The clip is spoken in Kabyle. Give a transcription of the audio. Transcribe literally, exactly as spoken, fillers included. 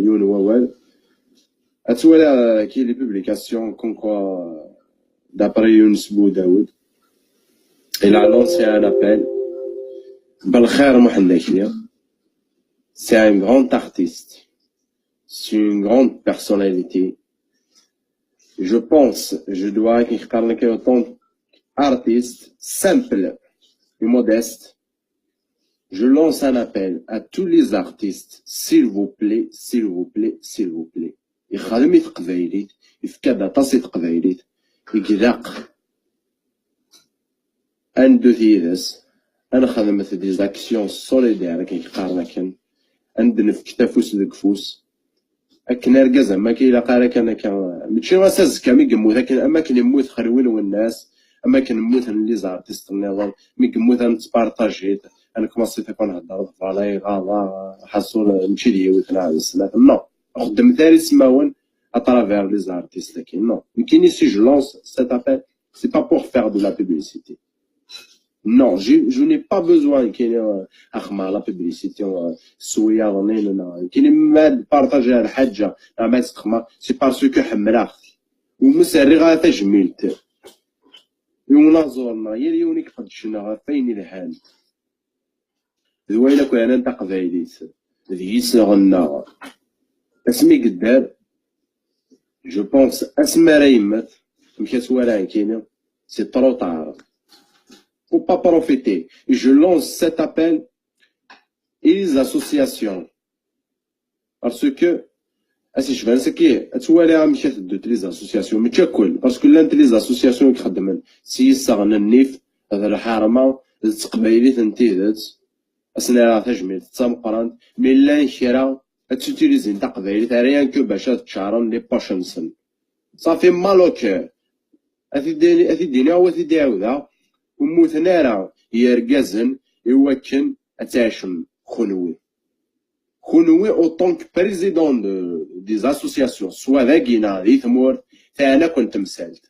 Yiwen wawal. Ad twala ki les publications comme quoi, d'après Younes Boudaoud, il a lancé un appel. Belkhair Mohamed Akli, c'est un grand artiste, c'est une grande personnalité. Je pense, je dois, en tant qu'artiste simple et modeste, je lance un appel à tous les artistes, s'il vous plaît, s'il vous plaît, s'il vous plaît. Ixdem i teqbaylit, ifka-d aṭas i teqbaylit, i ilaq ad neddu yid-s, ad nexdem des actions solidaires, akken i qqaren akken, ad d-nefk afus deg ufus, akken argaz am akka ilaq ara kan akka, mačči ɣas azekka mi yemmut akken, am akken yemmut Xelwi Lwennas, am akken mmuten les artistes nniḍen, mi yemmut ad nettpartajit, ad nekmaṣi takk ad nhedder d Valay, Ɣaḍa, Ḥaṣul, mačči d yiwet neɣ d snat, non. Xeddmet ar ismawen à travers les artistes-agi, non. Nekkini si je lance cet appel, c'est pas pour faire de la publicité. Non, je, je n'ai pas besoin kini, euh, axma la publicité, euh, swiyaḍ-nni, non, non. Kini ma d partager lḥaǧa, neɣ ma txedmeḍ, c'est parce que ḥemmleɣ-t. U ma s-rriɣ ara tajmilt i unaẓur-nneɣ, yal yiwen i iqeddcen ɣef wayen ilhan. D wayen akk yeɛnan taqbaylit, d yisseɣ-nneɣ. Asmi yedder, je pense, asmi ara yemmet, amek ad twala nekkini, c'est trop tard. Faut pas profiter. Je lance cet appel et les associations. Parce que, as icban saki, ad twali amek ad teddunt les associations, mačči akk, parce que llant les associations i ixeddmen s yisseɣ n nnif, d lḥerma, d teqbaylit n tidet, ad sen-rreɣ tajmilt d tameqqrant, mi llan kra ad ttutilisent taqbaylit, rien que bac ad ččaren les poches-nsen. Safi, mal au cœur. Ad t-id-, ad t-id-iniɣ, ad t-id-iɛawdeɣ, ur mmuten ara yergazen i wakken ad tɛicem kunwi. Kunwi, autant que président de, des associations, soit dagi neɣ di tmurt, teɛna-ken temsalt.